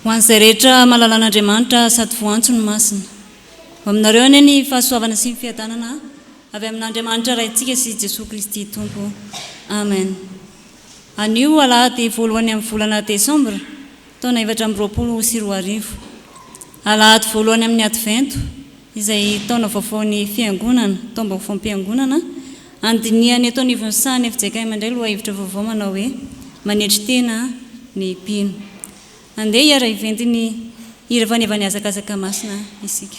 Ho an'izay rehetra mahalala an'Andriamanitra sady voantso ny masina. Ho aminareo anie ny fahasoavana sy ny fiadanana avy amin'Andriamanitra Raintsika sy Jesoa Kristy Tompo. Amen. Anio alahady voalohany amin'ny volana desambra, taona 2024. Alahady voalohany amin'ny Advento, izay taona vaovaon'ny Fiangonana, taom-baovaom-piangonana, andinihana eto anivon'ny sahan'ny fjkm indray lohahevitra vaovao manao hoe, Manetry tena ny mpino. Andeha hiara-hiventy ny hira fanevan'ny hazakazaka masina isika.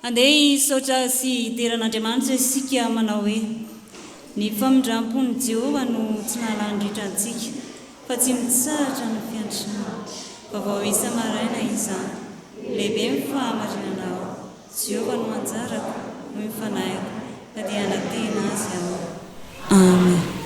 Andeha hisaotra sy hidera an'Andriamanitra isika manao hoe, Ny famindram-pon'i Jehovah no tsy nahalany ritra antsika, fa tsy mitsahatra ny fiantrana. Vaovao isa-maraina izany. Lehibe ny fahamarinanao. Jehovah no anjarako, hoy ny fanahiko, ka dia hanantena Azy aho. Amen.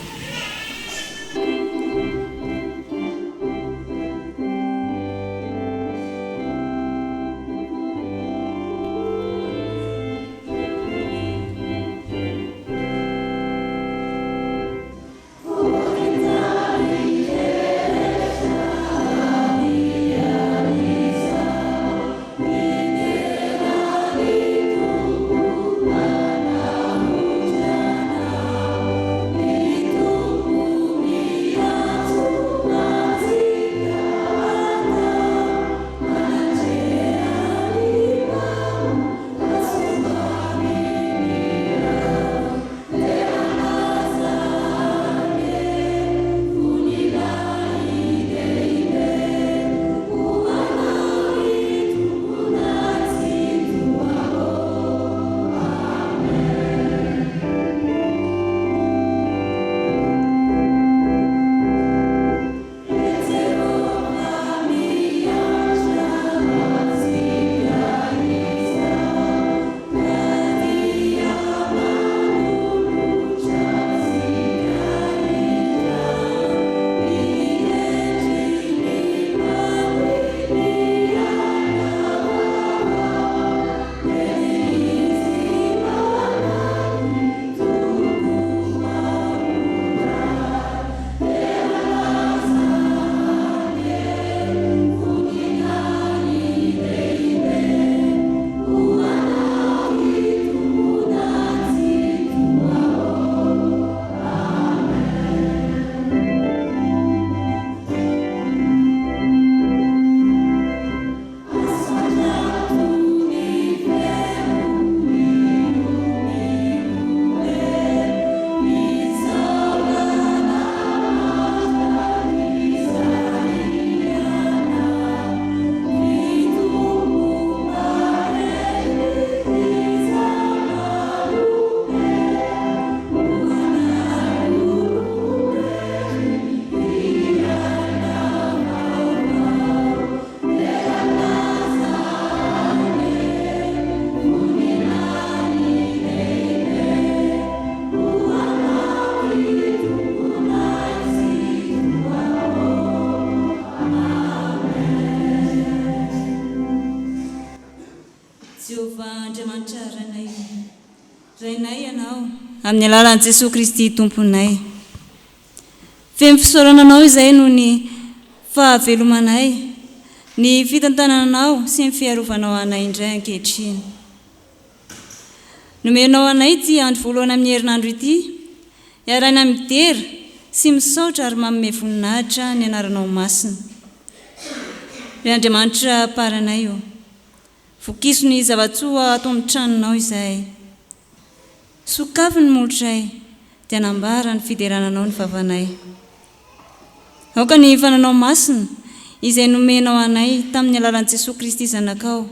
Ianao, amin'ny alalan'i Jesoa Kristy Tomponay. Feno fisaorana Anao izahay noho ny fahavelomanay, ny fitantananao sy ny fiarovanao anay indray ankehitriny. Nomenao anay ity andro voalohany amin'ny herinandro ity, iarahina midera sy misaotra ary manome voninahitra ny Anaranao Masina. Ry Andriamanitra Mparanay ô, vokiso ny zava-tsoa ato amin'ny tranonao izahay. Sokafy ny molotray, dia hanambara ny fiderana Anao ny vavanay. Aoka ny Fananao Masina, izay nomenao anay tamin'ny alalan'i Jesoa Kristy Zanakao,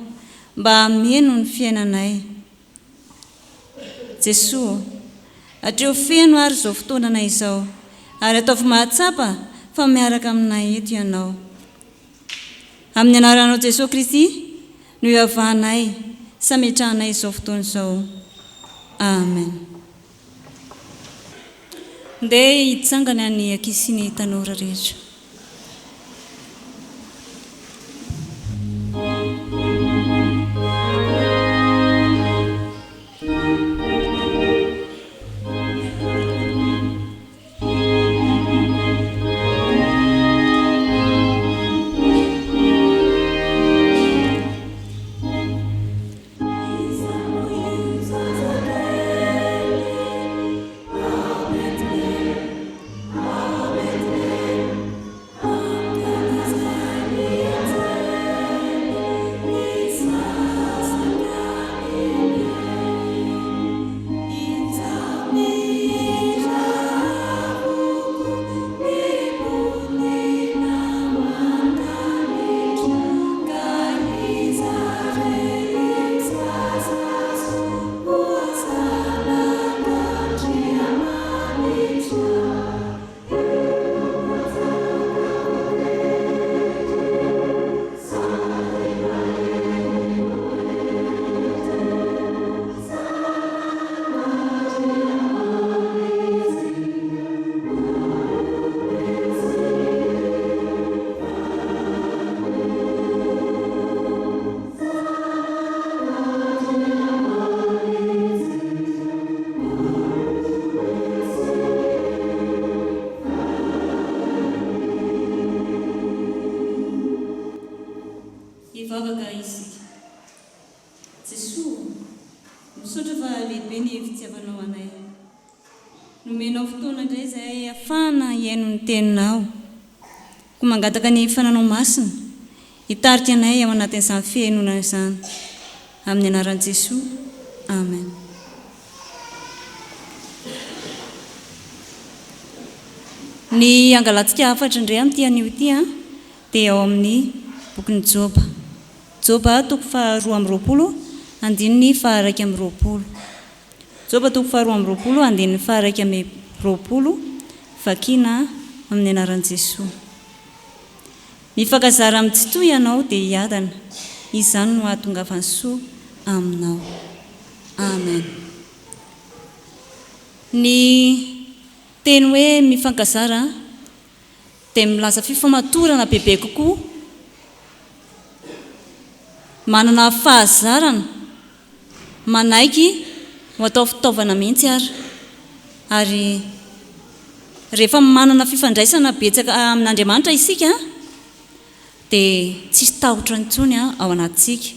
mba hameno ny fiainanay. Jesoa ô, atreho feno ary izao fotoananay izao, ary ataovy mahatsapa fa miaraka aminay eto Ianao. Amin'ny anaranao Jesoa Kristy no iavahanay sy ametrahanay izao fotoana izao. Amen. Ndeha hitsangana ny ankizy sy ny tanora rehetra. Hivavaka isika. Jesoa ô, misaotra fa lehibe ny fitiavanao anay. Nomenao fotoana indray izahay hahafahana hihaino ny Teninao. Koa mangataka ny Fananao Masina hitarika anay ao anatin'izany fihainoana izany. Amin'ny anaran'i Jesoa, Amen. Ny hangalantsika hafatra indray amin'ity anio ity dia ao amin'ny bokin'i Joba. Joba toko faha-22 andininy faha-21. Joba toko faha-22 andininy faha-21, vakina amin'ny anaran'i Jesoa. Mifankazara amin'ny Tsitoha ianao dia hiadana, izany no hahatongavan'ny soa aminao. Amen. Ny teny hoe mifankazara dia milaza fifamatorana bebe kokoa, manana fahazarana, manaiky ho atao fitaovana mihitsy ary. Ary rehefa manana fifandraisana betsaka amin'Andriamanitra isika dia tsisy tahotra intsony ao anatintsika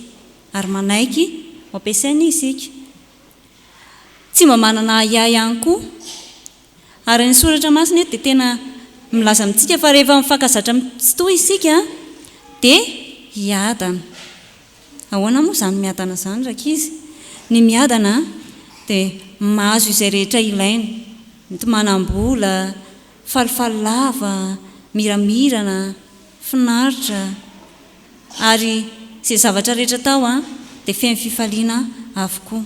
ary manaiky ho ampiasaina isika. Tsy mba manana ahiahy ihany koa. Ary ny soratra masina eto dia tena milaza amintsika fa rehefa mifankazatra amin'ny Tsitoha isika dia hiadana. Ahoana moa izany miadana izany rankizy? Ny miadana dia mahazo izay rehetra ilaina, mety manam-bola, falifaly lava, miramirana, finaritra, ary izay zavatra rehetra atao dia feno fifaliana avokoa.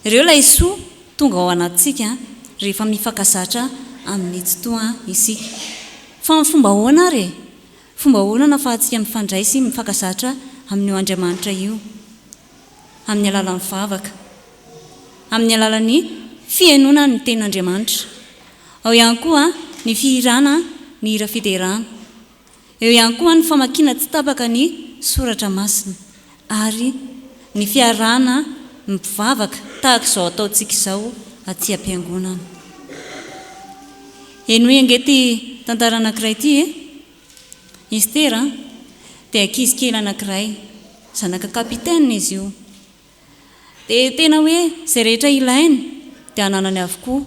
Ireo ilay soa tonga ao anatintsika rehefa mifankazatra amin'ny Tsitoha isika. Fa amin'ny fomba ahoana ary e? Fomba ahoana no ahafahantsika mifandray sy mifankazatra amin'io Andriamanitra io? Amin'ny alalan'ny vavaka. Amin'ny alalan'ny fihainoana ny Tenin'Andriamanitra. Ao ihany koa ny fihirana ny hira fiderana. Eo ihany koa ny famakiana tsy tapaka ny Soratra Masina ary ny fiarahana. mivavaka tahaka izao ataontsika izao aty am-piangonana. Henoy ange ity tantara anankiray ity e! Estera dia ankizy kely anankiray, zanaka capitaine izy io. Dia tena hoe izay rehetra ilainy dia ananany avokoa.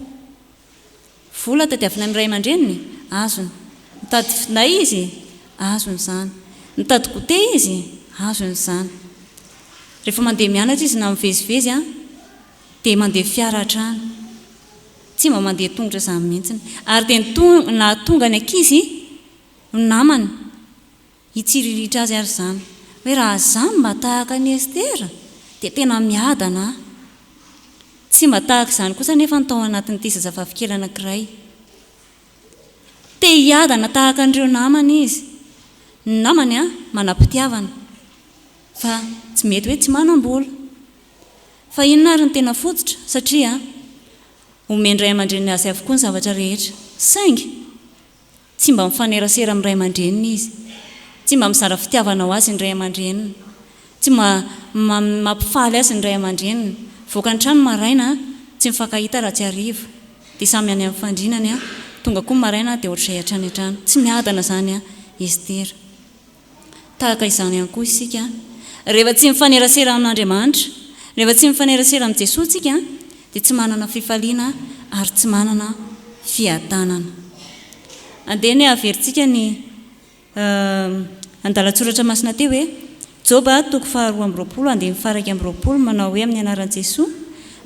Vola tadiavina amin'ny ray aman-dreniny? Azony. Mitady finday izy? Azony izany. Mitady goûter izy? Azony izany. Rehefa mandeha mianatra izy na mivezivezy dia mandeha fiara hatrany. Tsy mba mandeha tongotra izany mihitsy. Ary dia ny nahatonga ny ankizy ho namany hitsiriritra azy ary izany. Hoe raha izaho mba tahaka an'i Estera dia tena miadana aho. Tsy mba tahaka izany kosa anefa ny tao anatin'ity zazavavikely anankiray. Te hiadana tahaka an'ireo namany izy. Ny namany manam-pitiavana fa tsy mety hoe tsy manam-bola. Fa inona ary ny tena fototra satria omen-dray aman-dreniny azy avokoa ny zavatra rehetra. Saingy tsy mba mifanerasera amin'ny ray aman-dreniny izy. Tsy mba mizara fitiavana ho azy ny ray aman-dreniny. Tsy mba mampifaly azy ny ray aman-dreniny. Mivoaka ny trano maraina, tsy mifankahita raha tsy hariva. Dia samy any amin'ny fandrinany, tonga koa maraina dia ohatr'izay hatrany hatrany. Tsy miadana izany Estera. Tahaka izany ihany koa isika, rehefa tsy mifanerasera amin'Andriamanitra, rehefa tsy mifanerasera amin'i Jesoa isika, dia tsy manana fifaliana ary tsy manana fiadanana. Andeha anie haverintsika ny andalan-tsoratra masina teo e. Joba toko faha 22 andininy faha-21 manao hoe amin'ny anaran'i Jesoa,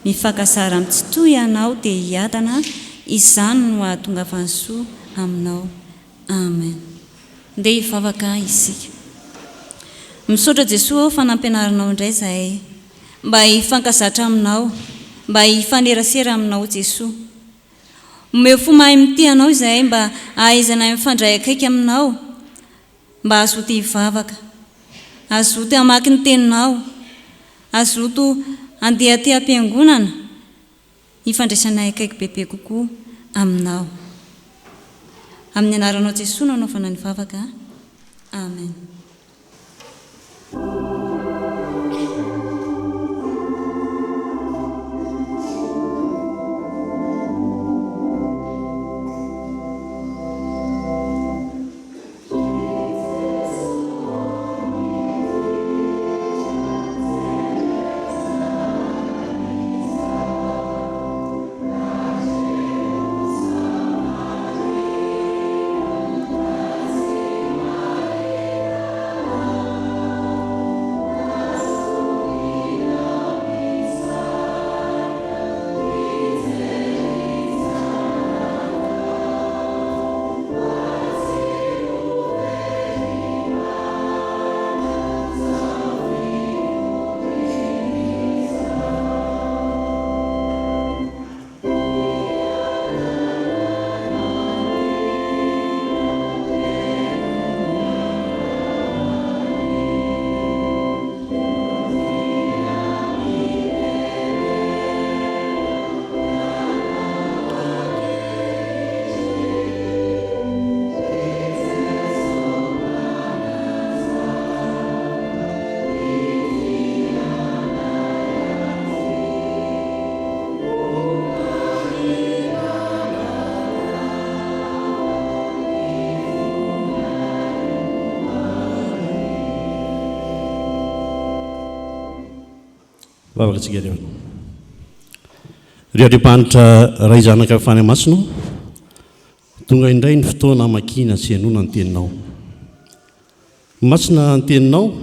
Mifankazara amin'ny Tsitoha ianao dia hiadana, izany no hahatongavan'ny soa aminao. Amen. Ndeha hivavaka isika. Misaotra Jesoa ô fa nampianarinao indray zahay mba hifankazatra aminao, mba hifanerasera aminao Jesoa. Omeo fo mahay mitia anao izahay mba hahaizanay mifandray akaiky aminao, mba hazoto hivavaka, hazoto hamaky ny teninao, hazoto handeha aty am-piangonana, hifandraisanay akaiky bebe kokoa aminao. Amin'ny anaranao Jesoa no anaovana ny vavaka. Amen. Vavaka antsika ry havana. Ry Andriamanitra Ray Zanaka Fanahy Masina ô, tonga indray ny fotoana hamakiana sy henoana ny Teninao. Masina ny Teninao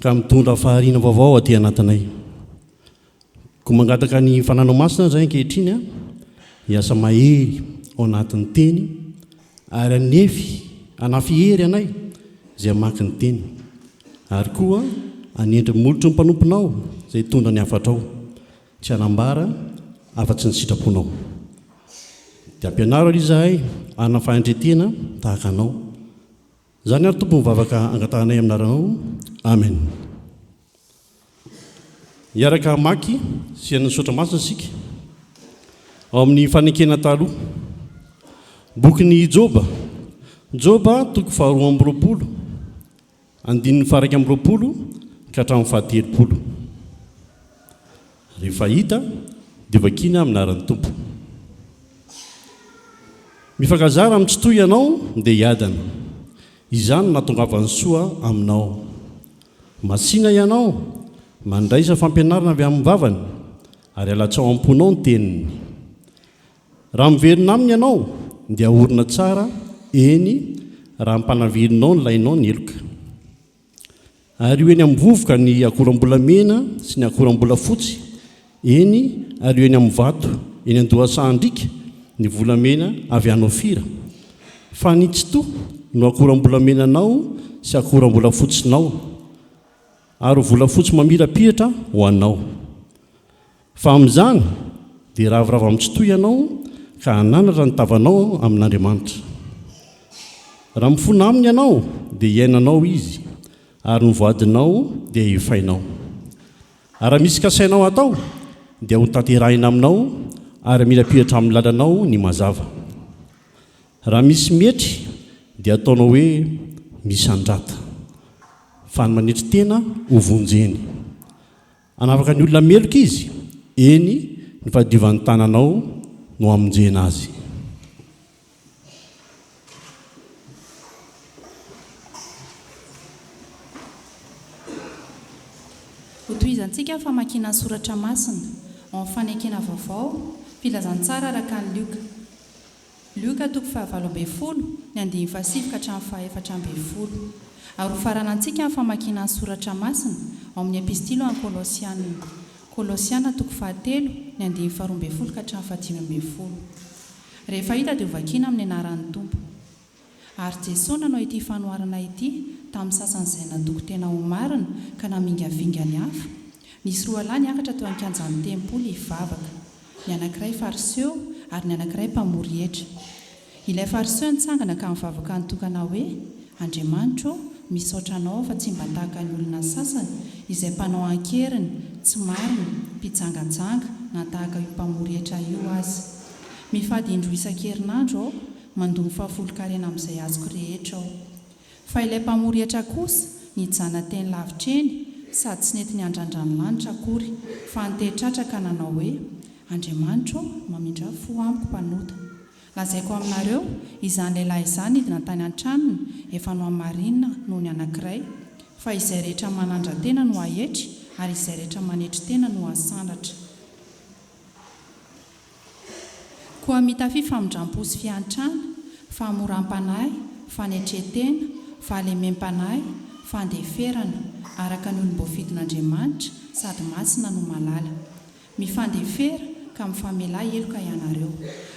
ka mitondra fahariana vaovao aty anatinay. Koa mangataka ny Fananao Masina izahay ankehitriny hiasa mahery ao anatin'ny Teny ary hanefy, hanafy hery anay izay hamaky ny Teny. Ary koa hanendry ny molotry ny mpanomponao izay hitondra ny hafatrao, tsy hanambara afa-tsy ny sitraponao. Dia ampianaro àry izahay hanana fahendren-tena tahaka Anao. Izany ary Tompo ny vavaka angatahanay amin'ny anaranao. Amen. Hiaraka hamaky sy hihaino ny Soratra Masina isika ao amin'ny Fanekena Taloha. Bokin'i Joba. Joba toko faharoa amby roapolo, andininy faha-21 ka hatramin'ny faha-30. Rehefa hita dia vakiana amin'ny anaran'ny Tompo. Mifankazara amin'ny Tsitoha ianao dia hiadana. Izany no nahatongavan'ny soa aminao. Masìna ianao, mandraisa fampianarana avy amin'ny vavany, ary alatsao am-ponao ny teniny. Raha miverina aminy ianao, dia haorina tsara, eny, raha ampanavirinao ny lainao ny heloka. Ario eny amin'ny vovoka ny akoram-bolamena sy ny akoram-bolafotsy, eny, ario eny amin'ny vato eny an-dohasahan-driaka ny volamena avy any Ofira. Fa ny Tsitoha no akoram-bolamenanao sy akoram-bolafotsinao, ary ho volafotsy mamirapiratra ho anao. Fa amin'izany dia hiraviravy amin'ny Tsitoha ianao ka hananatra ny tavanao amin'Andriamanitra. Raha mifona Aminy ianao dia hiainanao Izy, ary ny voadinao dia hefainao. Ary raha misy kasainao hatao dia hotanterahina aminao ary hamirapiratra amin'ny lalanao ny mazava. Raha misy mietry dia ataonao hoe misandrata, fa ny manetry tena hovonjeny. Hanafaka ny olona meloka Izy, eny, ny fahadiovan'ny tananao no hamonjena azy. Hotohizantsika ny famakiana ny soratra masina ao amin'ny Fanekena Vaovao, Filazantsara araka an'i Lioka. Lioka toko faha-18, ny andininy fahasivy ka hatramin'ny faha-14. Ary hofaranantsika ny famakiana ny soratra masina ao amin'ny Epistily ho an'ny Kolosiana. Kolosiana toko fahatelo, ny andininy faharoa ambin'ny folo ka hatramin'ny fahadimy ambin'ny folo. Rehefa hita dia hovakiana amin'ny anaran'ny Tompo. Ary Jesoa nanao ity fanoharana ity tamin'ny sasany izay natoky tena ho marina ka namingavinga ny hafa, Nisy roalahy niakatra teo an-kianjan'ny tempoly hivavaka, ny anankiray Fariseo ary ny anankiray mpamory hetra. Ilay Fariseo nitsangana ka nivavaka nitokana hoe, Andriamanitra ô, misaotra Anao aho fa tsy mba tahaka ny olona sasany, izay mpanao an-keriny, tsy marina, mpijangajanga, na tahaka io mpamory hetra io aza. Mifady indroa isan-kerinandro aho, mandoa ny fahafolon-karena amin'izay azoko rehetra aho. Fa ilay mpamory hetra kosa nijanona teny lavitra eny, sady tsy nety niandrandra ny lanitra akory, fa nitehi-tratra ka nanao hoe, Andriamanitra ô, mamindrà fo amiko mpanota. Lazaiko aminareo, izany lehilahy izany nidina tany an-tranony efa nohamarinina noho ny anankiray, fa izay rehetra manandra-tena no haetry, ary izay rehetra manetry tena no hasandratra. Koa mitafia famindram-po sy fiantrana, fahamoram-panahy, fanetren-tena, fahalemem-panahy, fandeferana, araka ny olom-boafidin'Andriamanitra sady masina no malala. Mifandefera, ka mifamelà heloka ianareo.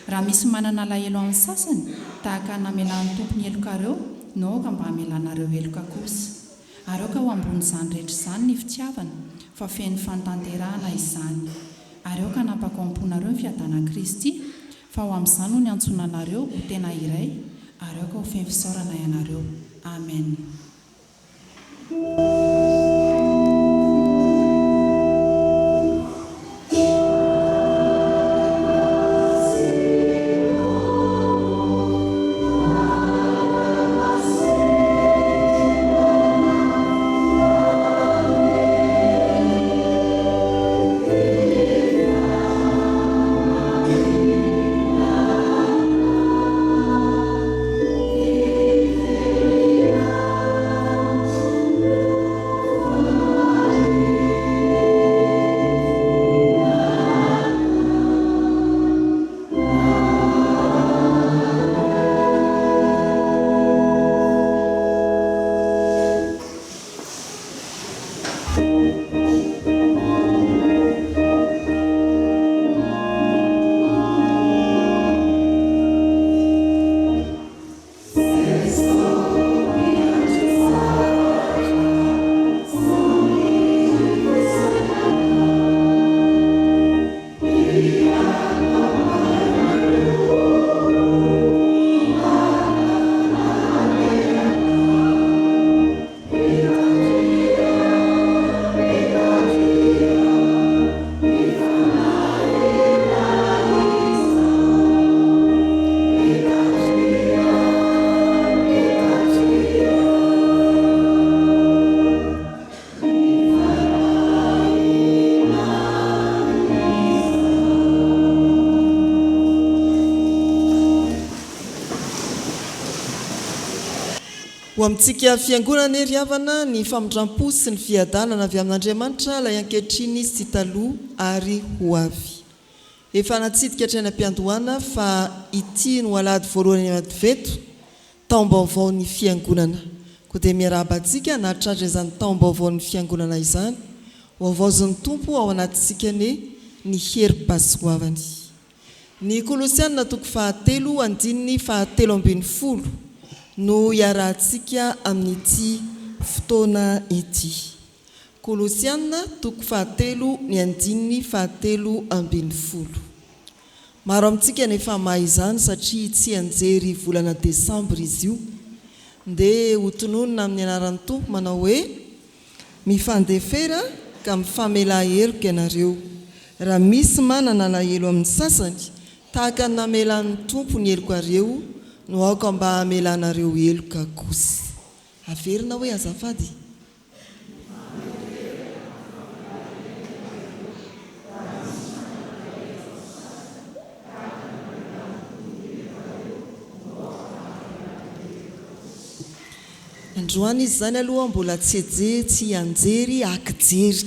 Raha misy manana alahelo amin'ny sasany, tahaka ny namelan'ny Tompo ny helokareo, no aoka mba hamelanareo heloka kosa. Ary aoka ho ambonin'izany rehetra izany ny fitiavana, fa feno fanatanterahana izany. Ary aoka hanapaka ao am-ponareo ny fiadanan'i Kristy, fa ho amin'izany no niantsoana anareo ho tena iray, ary aoka ho feno fisaorana ianareo. Amen. Ho amintsika Fiangonana anie ry havana ny famindrampo sy ny fiadanana avy amin'Andriamanitra ilay ankehitriny sy taloha ary ho avy. Efa natsidika hatrany am-piandohana fa ity no alahady voalohany Advento, taom-baovaon'ny Fiangonana. Koa dia miarahaba antsika nahatratra izany taom-baovaon'ny Fiangonana izany. Ho havaozin'ny Tompo ao anatintsika anie ny herim-pahasoavany. Ny Kolosiana toko fahatelo andininy fahatelo ambin'ny folo no iarahantsika amin'ity fotoana ity. Kolosiana toko fahatelo ny andininy fahatelo ambin'ny folo. Maro amintsika no efa mahay izany satria tsianjery volana desambra izy io. Ndeha hotononina amin'ny anaran'ny Tompo manao hoe, Mifandefera ka mifamelà heloka ianareo, raha misy manana alahelo amin'ny sasany, tahaka ny namelan'ny Tompo ny helokareo no aoka mba hamelanareo heloka kosa. Averina hoe azafady. Androany izy izany aloha mbola tsy eje tsy hianjery akijery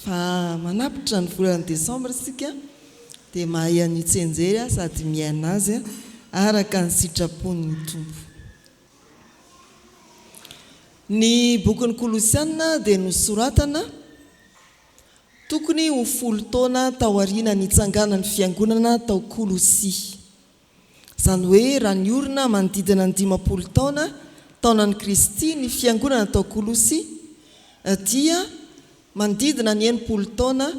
fa manapitra ny volana desambra isika dia mahay an'io tsianjery sady miaina azy araka ny sitrapon'ny Tompo. Ny bokin'ny Kolosiana dia nosoratana tokony ho folo taona taoriana nitsanganan'ny fiangonana tao Kolosia. Izany hoe raha niorina manodidina ny 50 taona taonan'i Kristy ny fiangonana tao Kolosia dia manodidina ny 60 taona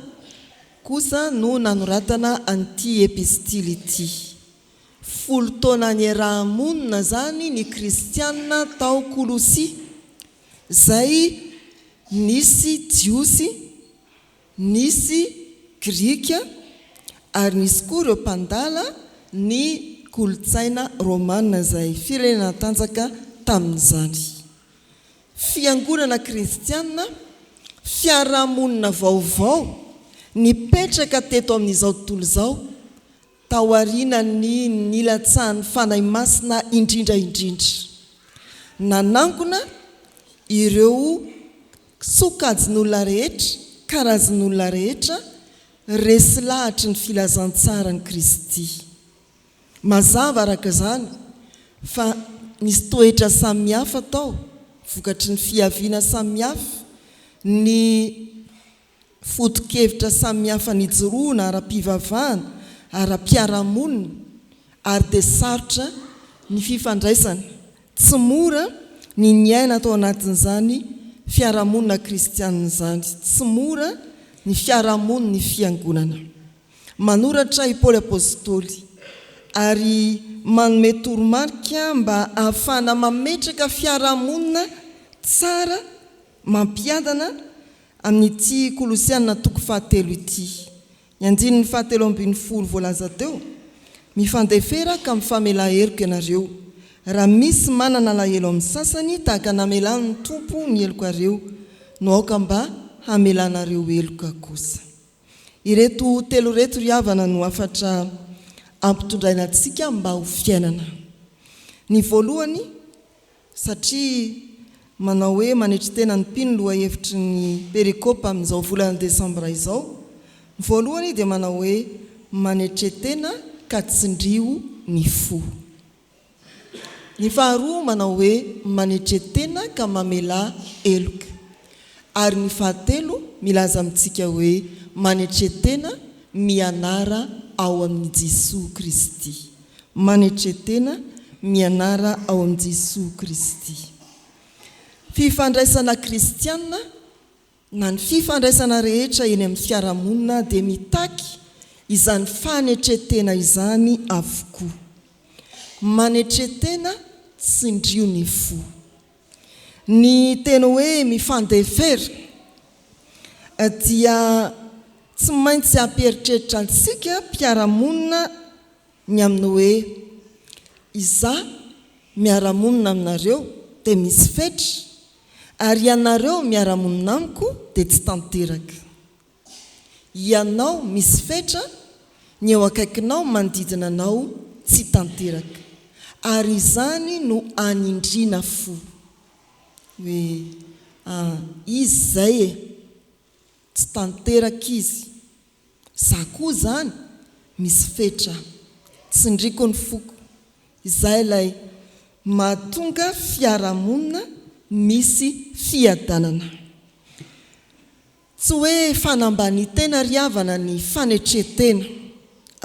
kosa no nanoratana an'ity epistily ity. Folo taona niaraha-monina izany ny kristiana tao Kolosia, izay nisy Jiosy, nisy Grika, ary nisy koa ireo mpandala ny kolontsaina romana izay firenena natanjaka tamin'izany. Fiangonana kristiana, fiarahamonina vaovao nipetraka teto amin'izao tontolo izao taorian'ny nilatsahan'ny Fanahy Masina indrindra indrindra. Nanangona ireo sokajin'olona rehetra, karazan'olona rehetra resy lahatry ny filazantsaran'i Kristy. Mazava araka izany fa nisy toetra samihafa tao vokatry ny fiaviana samihafa, ny foto-kevitra samihafa nijoroana ara-pivavahana, ara-piarahamonina ary dia sarotra ny fifandraisana. Tsy mora ny niaina tao anatin'izany fiarahamonina kristianina izany. Tsy mora ny fiarahamonin'ny fiangonana. Manoratra i Paoly Apostoly ary manome toromarika mba hahafahana mametraka fiarahamonina tsara mampiadana amin'ity Kolosiana toko fahatelo ity. Ny andininy fahatelo ambin'ny folo voalaza teo, Mifandefera ka mifamelà heloka ianareo, raha misy manana alahelo amin'ny sasany tahaka namelan'ny Tompo ny helokareo, no aoka mba hamelanareo heloka kosa. Ireto telo ireto ry havana no hafatra ampitondraina antsika mba ho fiainana. Ny voalohany, Satria manao hoe manetry tena ny mpino lohahevitry ny perikopa amin'izao volana desambra izao, ny voalohany dia manao hoe manetre tena ka tsindrio ny fo. Ny faharoa manao hoe manetre tena ka mamelà heloka. Ary ny fahatelo milaza amintsika hoe manetre tena mianara ao amin'i Jesoa Kristy. Manetre tena, mianara ao amin'i Jesoa Kristy. Fifandraisana kristiana na ny fifandraisana rehetra eny amin'ny fiarahamonina dia mitaky izany fanetre-tena izany avokoa. Manetre tena, tsindrio ny fo. Ny teny hoe mifandefera dia tsy maintsy hampieritreritra antsika mpiara-monina ny amin'ny hoe izaho miara-monina aminareo dia misy fetra ary ianareo miara-monina amiko dia tsy tanteraka. Ianao misy fetra, ny eo akaikinao manodidina anao tsy tanteraka. Ary izany no anindriana fo. Hoe ah, izy izay e! Tsy tanteraka izy. Za koa izany misy fetra. Tsindriko ny foko. Izay ilay mahatonga fiarahamonina misy fiadanana. Tsy hoe fanambanian-tena ry havana ny fanetren-tena.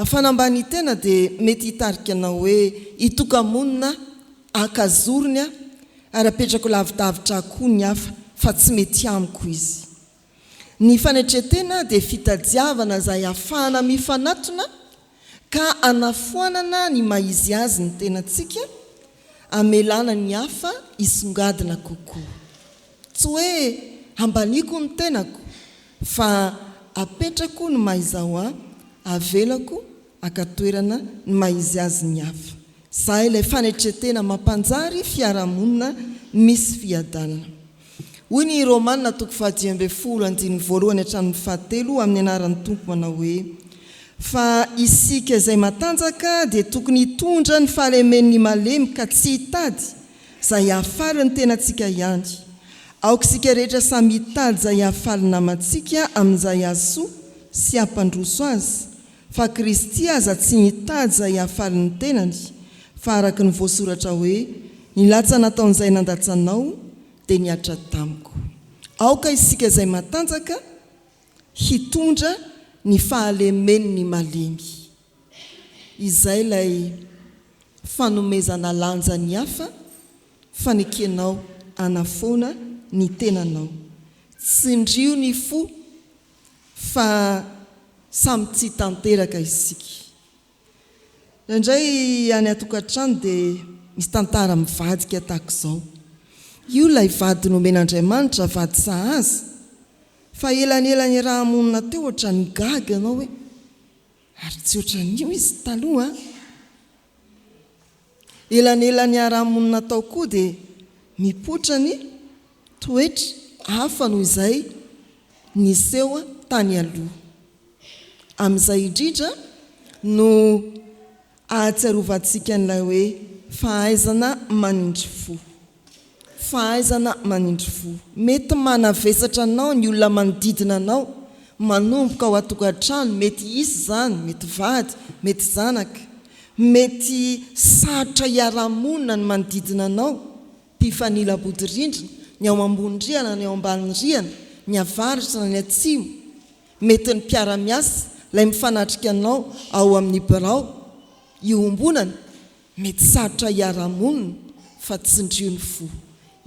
Fanambanian-tena dia mety hitarika anao hoe hitoka-monina, haka zorony aho ary apetrako lavidavitra ahy koa ny hafa fa tsy mety amiko izy. Ny fanetren-tena dia fitadiavana izay ahafahana mifanatona ka hanafoanana ny maha izy azy ny tenantsika, hamelana ny hafa hisongadina kokoa. Tsy hoe ambaniako ny tenako fa apetrako ny maha izaho ahy, avelako haka toerana ny maha izy azy ny hafa. Izay ilay fanetren-tena mampanjary fiarahamonina misy fiadanana. Hoy ny Romana toko fahadimy ambin'ny folo andininy voalohany hatramin'ny fahatelo amin'ny anaran'ny Tompo manao hoe, Fa isika izay matanjaka dia tokony hitondra ny fahalemen'ny malemy ka tsy hitady izay hahafaly ny tenantsika ihany. Aoka isika rehetra samy hitady izay hahafaly ny namantsika amin'izay hahasoa sy hampandroso azy, fa Kristy aza tsy nitady izay hahafaly ny tenany, fa araka ny voasoratra hoe, Ny latsa nataon'izay nandatsa anao dia nihatra tamiko. Aoka isika izay matanjaka hitondra ny fahalemen'ny malemy. Izay ilay fanomezana lanja ny hafa, fanekenao hanafoana ny tenanao. Tsindrio ny fo fa samy tsy tanteraka isika. Indraindray any an-tokantrano dia misy tantara mivadika tahaka izao. Io ilay vady nomen'Andriamanitra, vady sahaza, fa elanelan'ny iaraha-monina teo ohatran'ny gaga ianao hoe ary tsy ohatran'io izy taloha an! Elanelan'ny iaraha-monina tao koa dia mipoitra ny toetra hafa noho izay niseho tany aloha. Amin'izay indrindra no ahatsiarovantsika an'ilay hoe fahaizana manindry fo. Fahaizana manindry fo. Mety manavesatra anao ny olona manodidina anao, manomboka ao an-tokantrano, mety hisy izany, mety vady, mety zanaka. Mety sarotra hiara-monina ny manodidina anao, mpifanila bodirindrina, ny ao ambony rihana na ny ao ambany rihana, ny avaratra na ny atsimo. Mety ny mpiara-miasa, ilay mifanatrika anao ao amin'ny birao iombonana, mety sarotra hiara-monina fa tsindrio ny fo.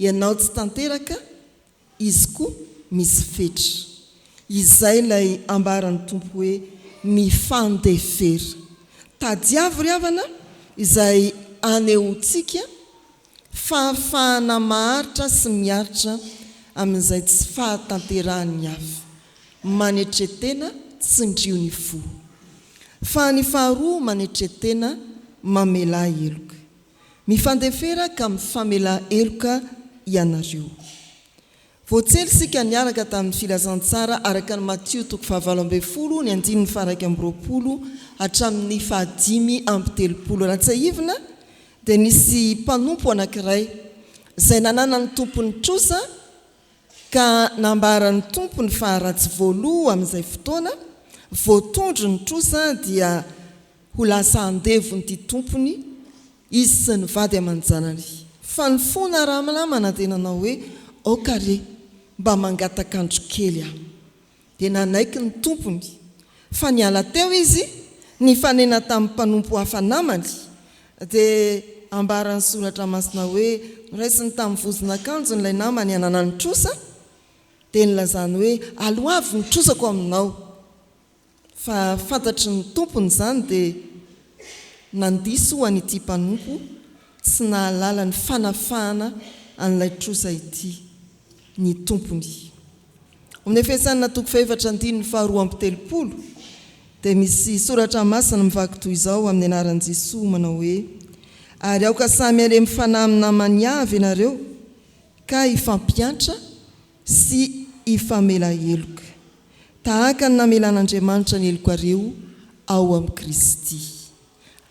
Ianao tsy tanteraka, izy koa misy fetra. Izay ilay ambaran'ny Tompo hoe mifandefera. Tadiavo ry havana izay anehoantsika Fahafahana maharitra sy miaritra amin'izay tsy fahatanterahan'ny hafa. Manetre tena, tsindrio ny fo. Fa ny faharoa manetre tena, mamelà heloka. Mifandefera ka mifamelà heloka ianareo. Voatsely isika niaraka tamin'ny Filazantsara araka an'i Matio toko fahavalo ambin'ny folo ny andininy faha-21 hatramin'ny faha-35. Raha tsiahivina dia nisy mpanompo anankiray izay nananan'ny tompony trosa ka nambaran'ny tompony fa raha tsy voaloa amin'izay fotoana voatondro ny trosa dia ho lasa andevon'ity tompony Izy sy ny vady aman-janany. Fa ny fona Ramlamana dia nanao hoe, Aoka re, mba mangatak'andro kely aho. Dia nanaiky ny tompony. Fa niala teo izy, nifanena tamin'ny mpanompo hafa namany, dia ambaran'ny Soratra Masina hoe, noraisiny tamin'ny vozon'akanjony ilay namany hananany trosa, dia nilazany hoe, Aloavy ny trosako aminao. Fa fantatry ny tompony izany dia nandiso ho an'ity mpanompo tsy nahalala ny fanafahana an'ilay trosa ity ny tompony. Ao amin'ny Efesiana toko fahefatra andininy faharoa amby telopolo dia misy soratra masina mivaky toy izao amin'ny anaran'i Jesoa manao hoe, Ary aoka samy halemy fanahy amin'ny namany avy ianareo ka hifampiantra sy hifamela heloka. Tahaka ny namelan'Andriamanitra ny helokareo ao amin'i Kristy.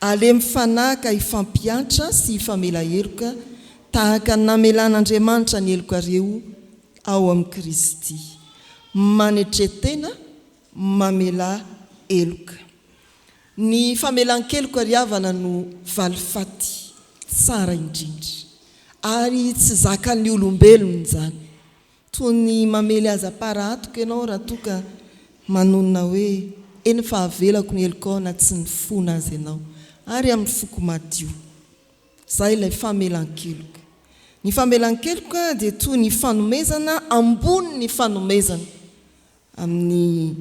Alemy fanahy ka hifampiantra sy hifamela heloka Tahaka ny namelan'Andriamanitra ny helokareo ao amin'i Kristy. Manetre tena, mamelà heloka. Ny famelan-keloka ry havana no valifaty tsara indrindra. Ary tsy zakan'ny olombelona izany. Toy ny mamely azy am-para-hatoka ianao raha toa ka manonona hoe, Eny fa avelako ny helokao na tsy nifona aza ianao, ary amin'ny foko madio. Izay ilay famelan-keloka. Ny famelan-keloka dia toy ny fanomezana ambonin'ny fanomezana. Amin'ny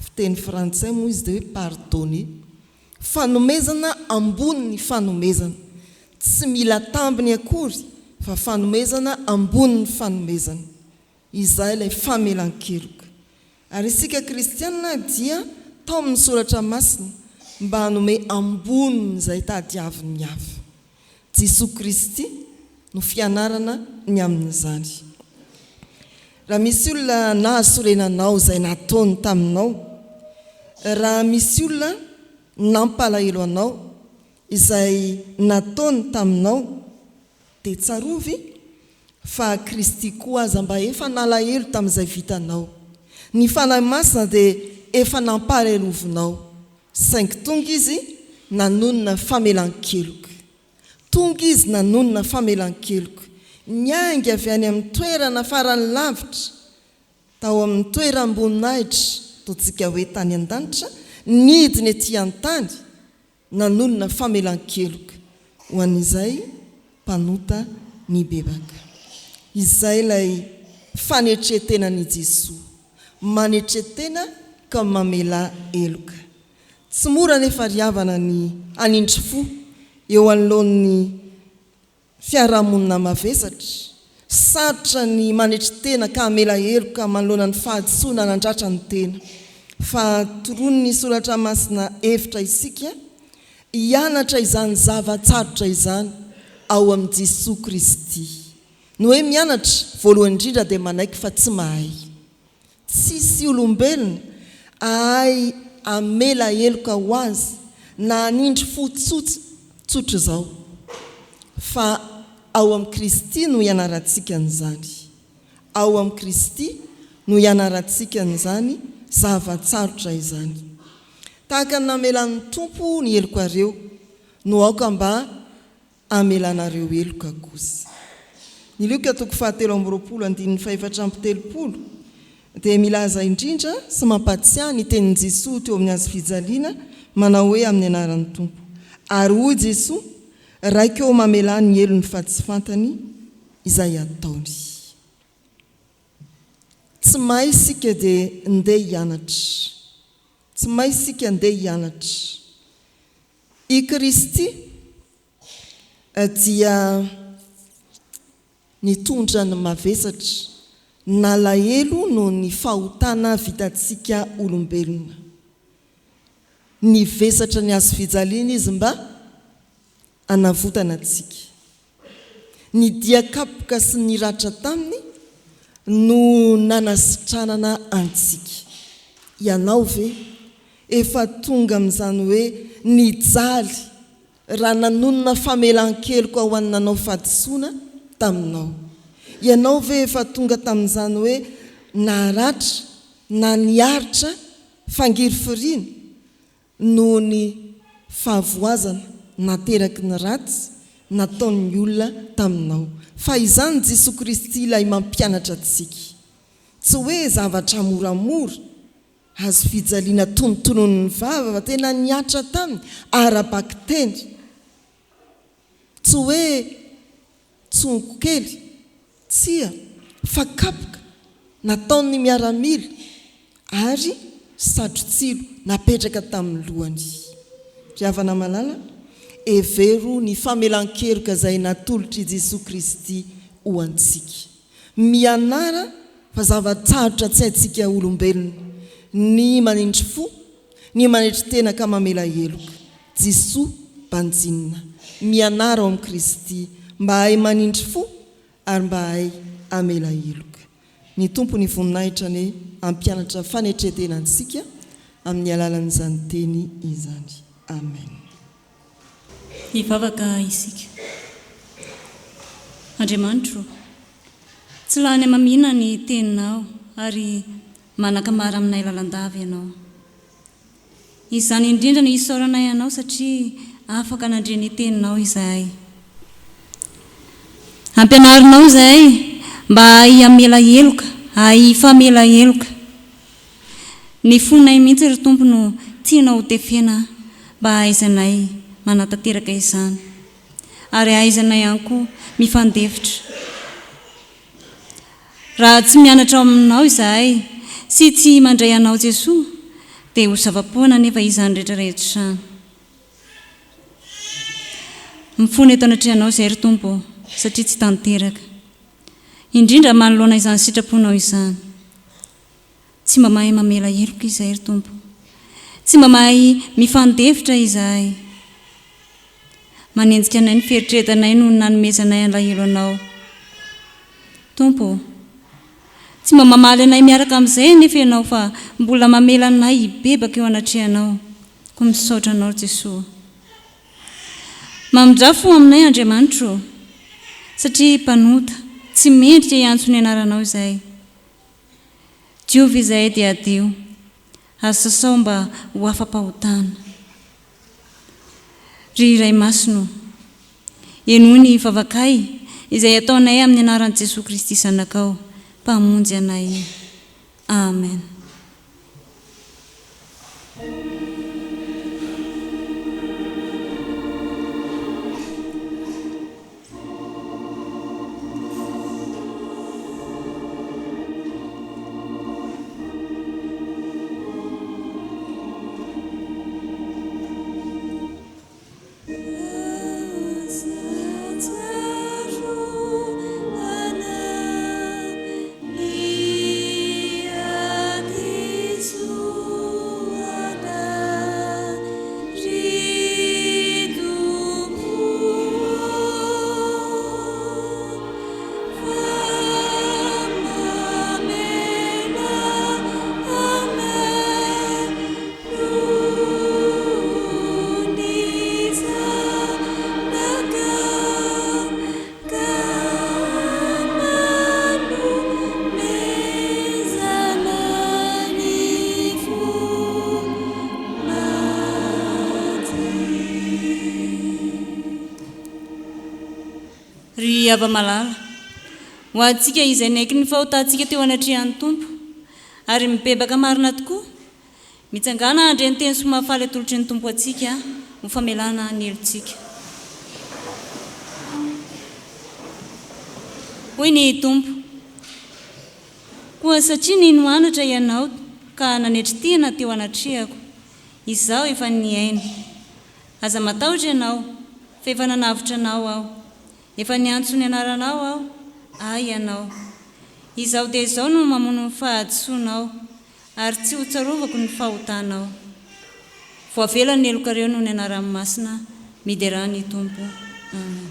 fiteny frantsay moa izy dia hoe pardonner. Fanomezana ambonin'ny fanomezana. Tsy mila tambiny akory fa fanomezana ambonin'ny fanomezana. Izay ilay famelan-keloka. Ary isika kristiana dia taomin'ny Soratra Masina mba hanome ambonin'izay tadiavin'ny hafa. Jesoa Kristy no fianarana ny amin'izany. Raha misy olona nahasorena anao izay nataony taminao, raha misy olona nampalahelo anao izay nataony taminao, dia tsarovy fa Kristy koa aza mba efa nalahelo tamin'izay vitanao. Ny Fanahy Masina dia efa nampalelovinao, saingy tonga Izy nanonona famelan-keloka. Tonga Izy nanonona famelan-keloka. Niainga avy any amin'ny toerana farany lavitra, tao amin'ny toeram-boninahitra, ataontsika hoe tany an-danitra, nidina ety an-tany, Nanonona famelan-keloka ho an'izay mpanota nibebaka. Izay ilay fanetren-tenan'i Jesoa. Manetre tena ka mamela heloka. Tsy mora anefa ry havana ny hanindry fo eo anoloan'ny Fiarahamonina mavesatra, sarotra ny manetry tena ka hamela heloka manoloana ny fahadisoana nandratra ny tena. Fa toroan'ny Soratra Masina hevitra isika hianatra izany zava-tsarotra izany ao amin'i Jesoa Kristy. Ny hoe mianatra, voalohany indrindra dia manaiky fa tsy mahay. Tsisy olombelona ahay hamela heloka ho azy na hanindry fo tsotra izao. Fa ao amin'i Kristy no ianarantsika an'izany. Ao amin'i Kristy no ianarantsika an'izany zava-tsarotra izany. Tahaka ny namelan'ny Tompo ny helokareo no aoka mba hamelanareo heloka kosa. Ny Lioka toko fahatelo amby 20 andininy fahefatra amby 30 dia milaza indrindra sy mampahatsiahy ny tenin'i Jesoa teo amin'ny hazofijaliana manao hoe amin'ny anaran'ny Tompo. Ary hoy Jesoa, Raiko ô mamelà ny helony fa tsy fantany izay ataony. Tsy mahay isika dia ndeha hianatra. Tsy mahay isika ndeha hianatra. I Kristy dia nitondra ny mavesatra, nalahelo noho ny fahotana vitantsika olombelona. Nivesatra ny hazofijaliana Izy mba hanavotana antsika. Ny dia kapoka sy ny ratra taminy no nanasitranana antsika. Ianao ve efa tonga amin'izany hoe nijaly raha nanonona famelan-keloka ho an'ny nanao fahadisoana taminao? Ianao ve efa tonga tamin'izany hoe naratra na niaritra fangirifiriana noho ny fahavoazana nateraky ny ratsy nataon'ny olona taminao. Fa izany Jesoa Kristy ilay mampianatra antsika. Tsy hoe zavatra moramora, hazo fijaliana tonontononin'ny vava fa tena nihatra taminy ara-bakiteny. Tsy hoe tsongo kely, tsia, fa kapoka nataon'ny miaramila ary satro-tsilo napetraka tamin'ny lohany. Ry havana malala, hevero ny famelan-keloka izay natolotr'i Jesoa Kristy ho antsika. Mianara fa zava-tsarotra tsy haintsika olombelona ny manindry fo, ny manetry tena ka mamela heloka. Jesoa banjinina. Mianara ao amin'i Kristy mba hahay manindry fo ary mba hahay hamela heloka. Ny Tompo ny voninahitra anie hampianatra fanetren-tena antsika amin'ny alalan'izany teny izany. Amen. Hivavaka isika. Andriamanitro ô, tsy lany hamamiana ny Teninao ary manan-kamara aminay lalandava Ianao. Izany indrindra no isaoranay Anao satria afaka nandre ny Teninao izahay. Ampianarinao izahay mba hahay hamela heloka, hahay hifamela heloka. Ny fonay mihitsy ry Tompo no tianao ho tefena mba hahaizanay manatanteraka izany ary hahaizanay ihany koa mifandefitra. Raha tsy mianatra ao aminao izahay sy tsy mandray anao Jesoa dia ho zava-poana anefa izany rehetra rehetra izany. Mifona eto anatrehanao izahay ry Tompo ô, satria tsy tanteraka. Indrindra manoloana izany sitraponao izany. Tsy mba mahay mamela heloka izahay ry Tompo. Tsy mba mahay mifandefitra izahay. Manenjika anay ny fieritreretanay noho ny nanomezanay alahelo Anao. Tompo ô! Tsy mba mamaly anay miaraka amin'izay anefa Ianao fa mbola mamela anay hibebaka eo anatrehanao. Koa misaotra Anao ry Jesoa. Mamindrà fo aminay Andriamanitra ô! Satria mpanota, tsy mendrika hiantso ny anaranao izahay. Diovy izahay dia hadio, ary sasao mba ho afa-pahotana. Ry Ray Masina ô, henoy ny vavakay izay ataonay amin'ny anaran'i Jesoa Kristy Zanakao, Mpamonjy anay. Amen. Ry hava-malala, ho antsika izay niaiky ny fahotantsika teo anatrehan'ny Tompo, ary mibebaka marina tokoa, Mitsangàna handre ny teny soa mahafaly atolotry ny Tompo antsika ho famelana ny helotsika. Hoy ny Tompo, Koa satria nino anatra ianao ka nanetry tena teo anatrehako, Izaho efa nihaino. Aza matahotra ianao, fa efa nanavotra anao Aho. Efa niantso ny anaranao Aho, Ahy ianao. Izaho dia izao no mamono ny fahadisoanao. Ary tsy ho tsarovako ny fahotanao. Voavela ny helokareo noho ny anarany masina, miderà ny Tompo. Amen.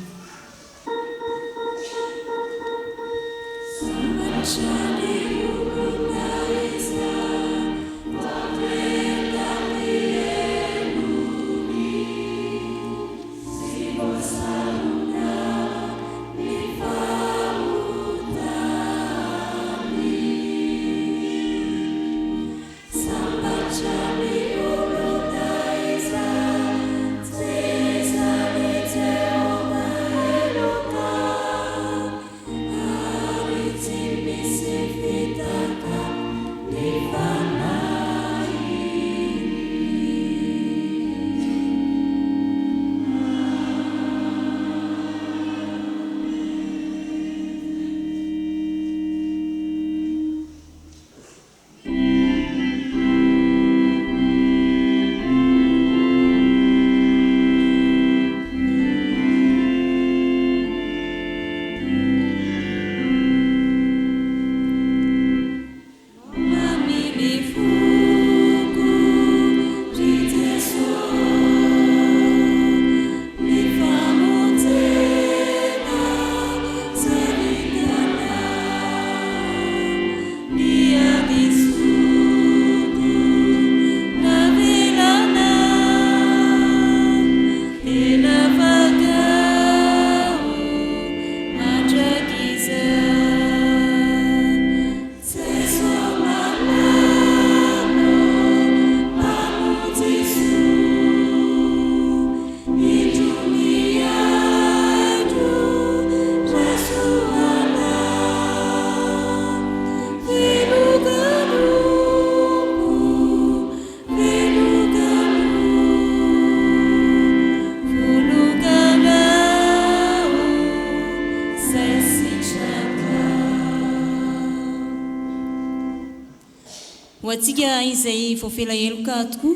Ho antsika izay voavela heloka tokoa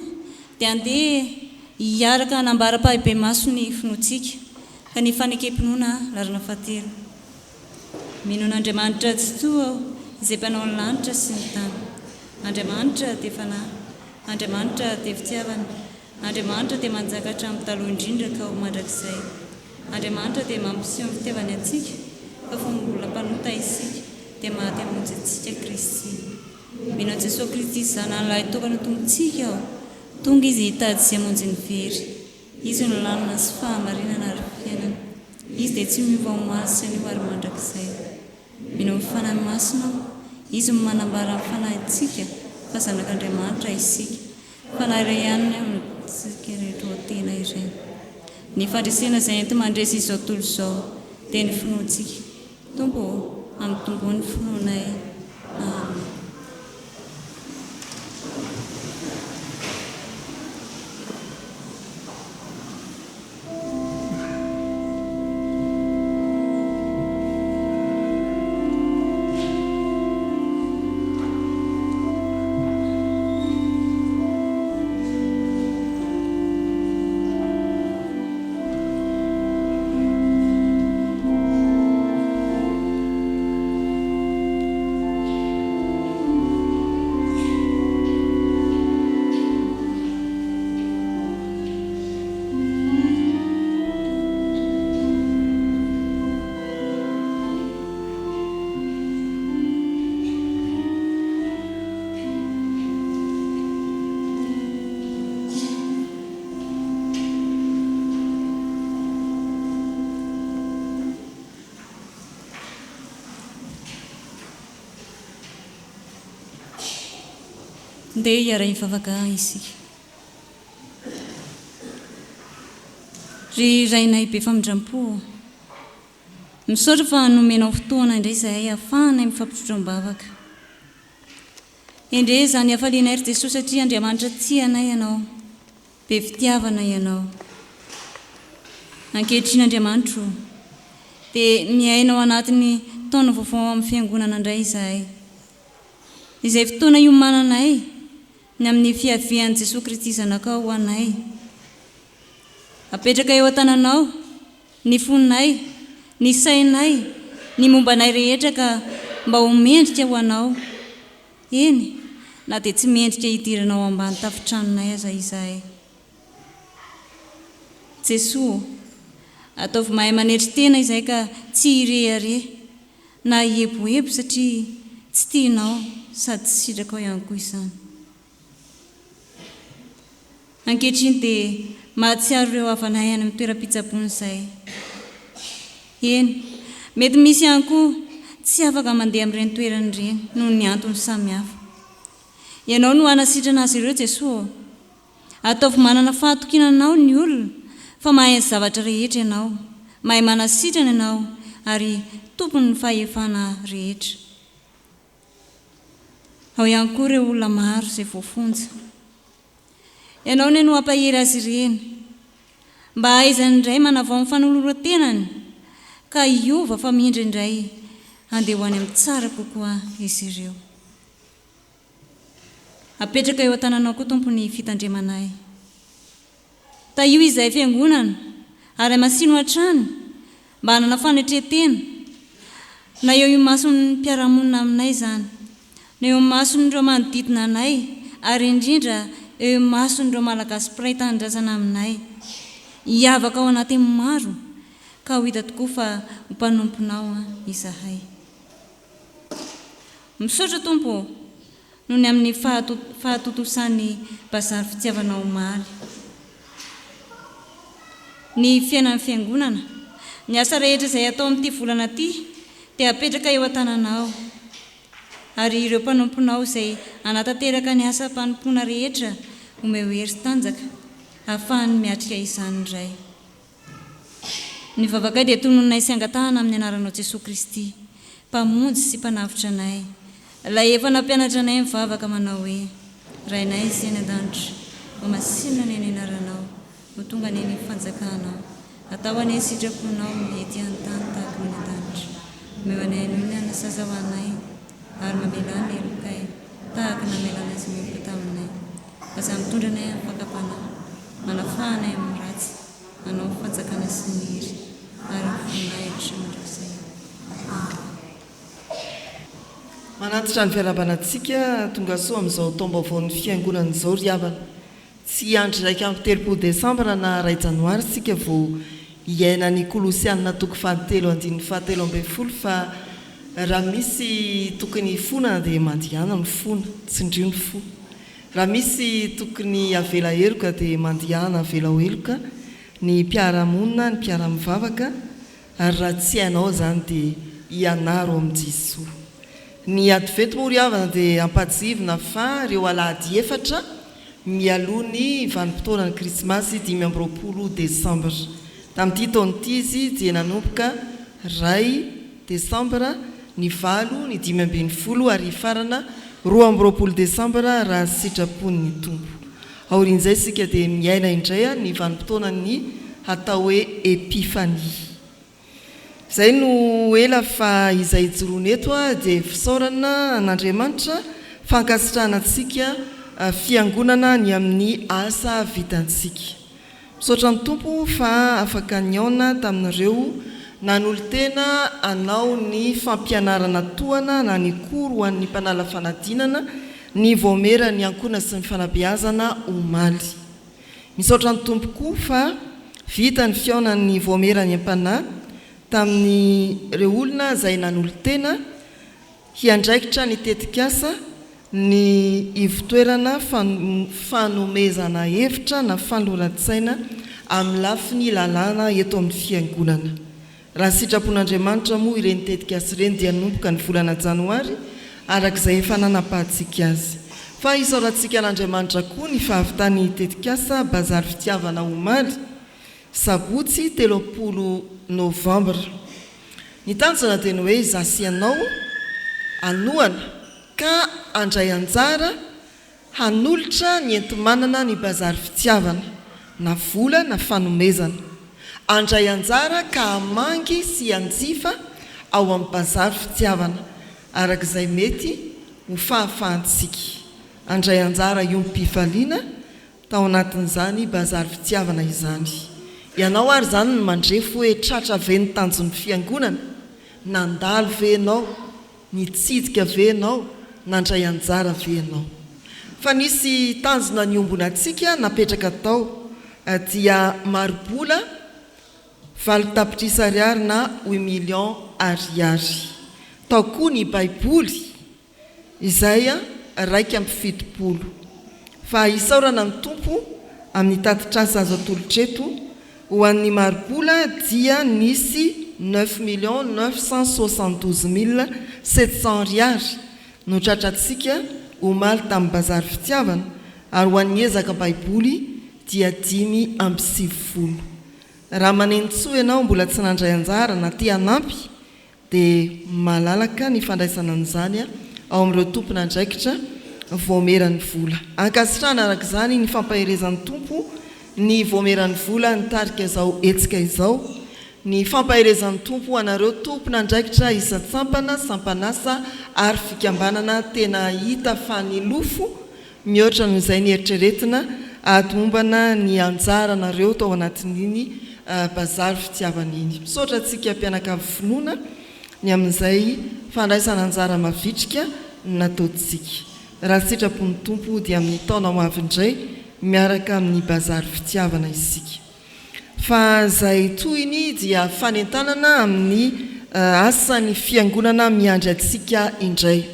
dia andeha hiaraka hanambara ampahibemaso ny finoantsika, ka ny fanekem-pinoana laharana fahatelo. Mino an'Andriamanitra Tsitoha aho, izay Mpanao ny lanitra sy ny tany. Andriamanitra dia Fanahy. Andriamanitra dia fitiavana. Andriamanitra dia manjaka hatramin'ny taloha indrindra ka ho mandrakizay. Andriamanitra dia mampiseho ny fitiavany antsika, fa fony mbola mpanota isika, dia maty hamonjy antsika Kristy. Mino an'i Jesoa Kristy Zanany Lahitokana Tompontsika aho. Tonga Izy hitady sy hamonjy ny very. Izy no lalana sy fahamarinana ary fiainana. Izy dia tsy miova omaly sy anio ary mandrakizay. Mino ny Fanahy Masina aho. Izy no manambara amin'ny fanahintsika fa zanak'Andriamanitra isika. Fanahy iray ihany no amintsika rehetra ao tena iray. Ny fandresena izay enti-mandresy izao tontolo izao dia ny finoantsika. Tompo ô, ampitomboy ny finoanay. Amen. Ndeha hiara-hivavaka isika. Ry Rainay be famindram-po ô, misaotra fa nomenao fotoana indray izahay ahafahanay mifampitrotro am-bavaka. Endrey izany hafalianay ry Jesoa satria Andriamanitra tia anay Ianao, be fitiavana Ianao. Ankehitriny Andriamanitro o, dia miaina ao anatin'ny taona vaovao ao amin'ny Fiangonana indray izahay. Izay fotoana iomananay ny amin'ny fiavian'i Jesoa Kristy Zanakao ho anay. Apetraka eo an-tananao ny fonay, ny sainay, ny momba anay rehetra ka mba ho mendrika ho Anao, eny, na dia tsy mendrika hidirana ao ambany tafon-tranonay aza izahay. Jesoa ô, ataovy mahay manetry tena izahay ka tsy hirehareha na hieboebo satria tsy tianao sady tsy sitrakao ihany koa izany. Ankehitriny dia mahatsiaro ireo havanay any amin'ny toeram-pitsaboana izahay. Eny, mety misy ihany koa tsy afaka mandeha amin'ireny toerana ireny noho ny antony samihafa. Ianao no hanasitrana azy ireo Jesoa ô. Ataovy manana fahatokiana Anao ny olona fa mahay ny zavatra rehetra Ianao, mahay manasitrana Ianao ary Tompon'ny fahefana rehetra. Ao ihany koa ireo olona maro izay voafonja. Ianao anie no hampahery azy ireny, mba hahaizany indray manavao ny fanoloran-tenany ka hiova famindra indray handeha ho any amin'ny tsara kokoa izy ireo. Apetraka eo an-tananao koa Tompo ny fitandremanay. Tahio izahay fiangonana ary hamasino hatrany mba hanana fanetren-tena na eo imason'ny mpiara-monina aminay izany, na eo imason'ireo manodidina anay ary indrindra eo imason'ireo Malagasy mpiray tanindrazana aminay. Hiavaka ao anatin'ny maro ka ho hita tokoa fa ho mpanomponao izahay. Misaotra Tompo ô! Noho ny amin'ny fahatontosan'ny Bazary Fitiavana omaly. Ny fiainan'ny Fiangonana, ny asa rehetra izay atao amin'ity volana ity dia apetraka eo an-tananao, ary ireo mpanomponao izay hanatanteraka ny asam-panompoana rehetra omeo hery sy tanjaka hahafahany miatrika izany indray. Ny vavakay dia tononinay sy angatahana amin'ny anaranao Jesoa Kristy, Mpamonjy sy Mpanavotra anay, Ilay efa nampianatra anay mivavaka manao hoe, Rainay izay any an-danitra, ho masinina anie ny anaranao, ho tonga anie ny fanjakanao, atao anie ny sitraponao ety an-tany tahaka ny any an-danitra. Omeo anay anio ny hanina sahaza ho anay, ary mamelà ny helokay, tahaka ny namelanay izay meloka taminay. Aza mitondra anay amin'ny fakam-panahy, manafaha anay amin'ny ratsy, anao ny fanjakana sy ny hery ary ny voninahitra mandrakizay. Amen. Manantitra ny fiarahabana antsika tongasoa amin'izao taom-baovaon'ny Fiangonana izao ry havana. Tsy hiandry 31 desambra na iray janoary isika vao hiaina ny Kolosiana toko fahatelo andininy fahatelo ambin'ny folo fa raha misy tokony hifonana dia mandihana mifona, tsindrio ny fo. Raha misy tokony havela heloka dia mandihana avelao heloka ny mpiara-monina, ny mpiara-mivavaka ary raha tsy hainao izany dia ianaro amin'i Jesoa. Ny Advento moa ry havana dia ampahatsihivina fa ireo alahady efatra mialoha ny vanim-potoanan'ny Krismasy 25 desambra. Tamin'ity taona ity izy dia nanomboka iray desambra, ny valo, ny 15 ary hifarana 22 desambra raha sitrapon'ny Tompo. Aorian'izay isika dia miaina indray ny vanim-potoanan'ny hatao hoe Epifania. Izay no ela fa izay ijoroana eto dia fisaorana an'Andriamanitra, fankasitrahana antsika fiangonana ny amin'ny asa vitantsika. Misaotra ny Tompo fa afaka nihaona tamin'ireo nanolo-tena hanao ny fampianarana tohana na ny cours ho an'ny mpanala fanadinana ny Vaomieran'ny Ankohona sy ny Fanabeazana omaly. Misaotra ny Tompo koa fa vita ny fihaonan'ny Vaomieran'ny Aim-panahy tamin'ireo olona izay nanolo-tena hiandraikitra ny tetikasa ny ivon-toerana fanomezana hevitra na fanoloran-tsaina amin'ny lafiny lalàna eto amin'ny Fiangonana. Raha sitrapon'Andriamanitra moa ireny tetikasa ireny dia hanomboka ny volana janoary araka izay efa nanapahantsika azy. Fa isaorantsika an'Andriamanitra koa ny fahavitan'ny tetikasa Bazary Fitiavana omaly, sabotsy 30 novambra. Ny tanjona dia ny hoe izaho sy ianao hanohana ka handray anjara Hanolotra ny enti-manana ny Bazary Fitiavana, na vola na fanomezana. Handray anjara ka hamangy sy hanjifa ao amin'ny Bazary Fitiavana, araka izay mety ho fahafahantsika. Handray anjara hiombom-pifaliana tao anatin'izany Bazary Fitiavana izany. Ianao ary izany no mandrefy hoe tratra ve ny tanjon'ny Fiangonana? Nandalo ve ianao? Nitsidika ve ianao? Nandray anjara ve ianao? Fa nisy tanjona niombonantsika napetraka tao, dia mari-bola 8 tapitrisa ariary na huit millions ariary. Tao koa ny Baiboly izay 71. Fa isaorana ny Tompo amin'ny tatitr'asa azo atolotra eto, Ho an'ny mari-bola dia nisy neuf millions neuf cent soixante-douze mille sept cents ariary no tratrantsika omaly tamin'ny Bazary Fitiavana ary ho an'ny ezaka Baiboly dia 95. Raha manentsoa ianao mbola tsy nandray anjara na te hanampy dia malalaka ny fandraisana an'izany ao amin'ireo tompon'andraikitra voameran'ny vola. Ankasitrahana araka izany ny fampaherezan'ny Tompo ny voameran'ny vola nitarika izao hetsika izao, ny fampaherezan'ny Tompo ho anareo tompon'andraikitra isan-tsampana, sampan'asa ary fikambanana tena hita fa nilofo mihoatra noho izay nieritreretina hahatomombana ny anjaranareo tao anatin'iny bazary fitiavana iny. Misaotra antsika mpianakavy finoana ny amin'izay fandraisana anjara mavitrika nataontsika. Raha sitrapon'ny Tompo dia amin'ny taona ho avy indray miaraka amin'ny bazary fitiavana isika. Fa izay tohiny dia fanentanana amin'ny asan'ny Fiangonana miandry antsika indray.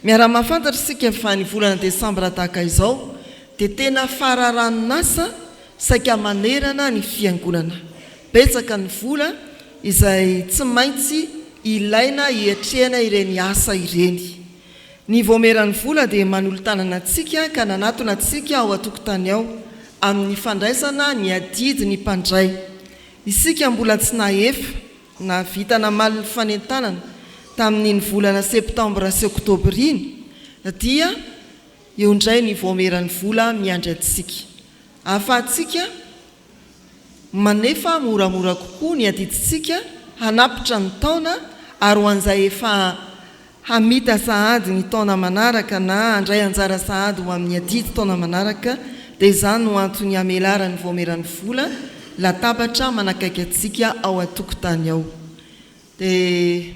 Miara-mahafantatra isika fa ny volana desambra tahaka izao dia tena fararanon'asa saika manerana ny Fiangonana. Betsaka ny vola izay tsy maintsy ilaina hiatrehana ireny asa ireny. Ny Vaomieran'ny vola dia manolo-tanana antsika ka nanatona antsika ao an-tokotany ao amin'ny fandraisana ny adidy ny mpandray. Isika mbola tsy nahefa nahavita namaly ny fanentanana tamin'iny volana septambra sy oktobra iny dia eo indray ny Vaomieran'ny vola miandry antsika. Ahafahantsika manefa moramora kokoa ny adidintsika hanapitra ny taona ary ho an'izay efa. hamita sahady ny taona manaraka na handray anjara sahady ho amin'ny adidy taona manaraka dia izany no antony hamelaran'ny Vaomieran'ny vola latabatra manakaiky antsika ao an-tokotany ao. Dia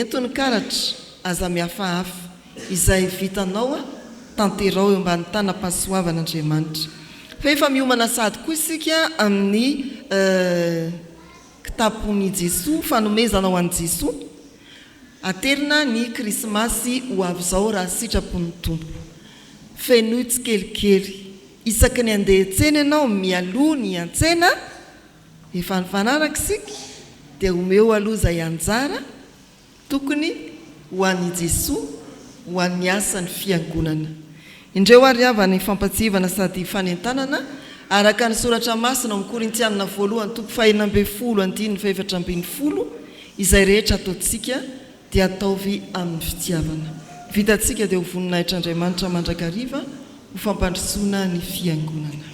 ento ny karatra, aza mihafahafa. Izay vitanao tanterao eo ambany tanam-pahasoavan'Andriamanitra. Fa efa miomana sahady koa isika amin'ny kitapon'i Jesoa, fanomezana ho an'i Jesoa. Aterina ny Krismasy ho avy izao raha sitrapon'ny Tompo. Fenoy tsikelikely. Isaky ny handeha hiantsena ianao, mialoha ny hiantsena, efa nifanaraka isika, dia omeo aloha izay anjara tokony ho an'i Jesoa, ho an'ny asan'ny Fiangonana. Indreo ary havana ny fampatsiahivana sady fanentanana araka ny Soratra Masina ao amin'ny Korintianina voalohany toko fahenina ambinifolo andininy fahefatra ambinifolo, Izay rehetra ataontsika dia ataovy amin'ny fitiavana. Ny vitantsika dia ho voninahitr'Andriamanitra mandrakariva ho fampandrosoana ny Fiangonana.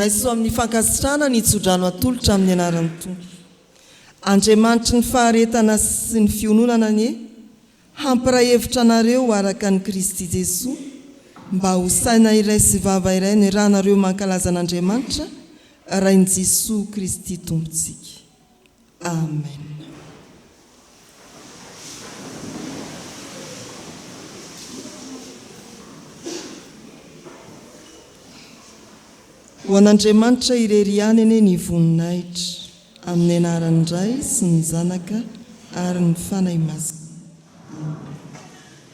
Raiso amin'ny fankasitrahana ny tsodrano atolotra amin'ny anaran'ny Tompo. Andriamanitry ny faharetana sy ny fiononana anie hampiray hevitra anareo araka an'i Kristy Jesoa, mba ho saina iray sy vava iray ny ranareo mankalaza an'Andriamanitra, Rain'i Jesoa Kristy Tompontsika. Amen. Ho an'Andriamanitra irery ihany anie ny voninahitra, amin'ny anaran'ny Ray sy ny Zanaka ary ny Fanahy Masina. Amen.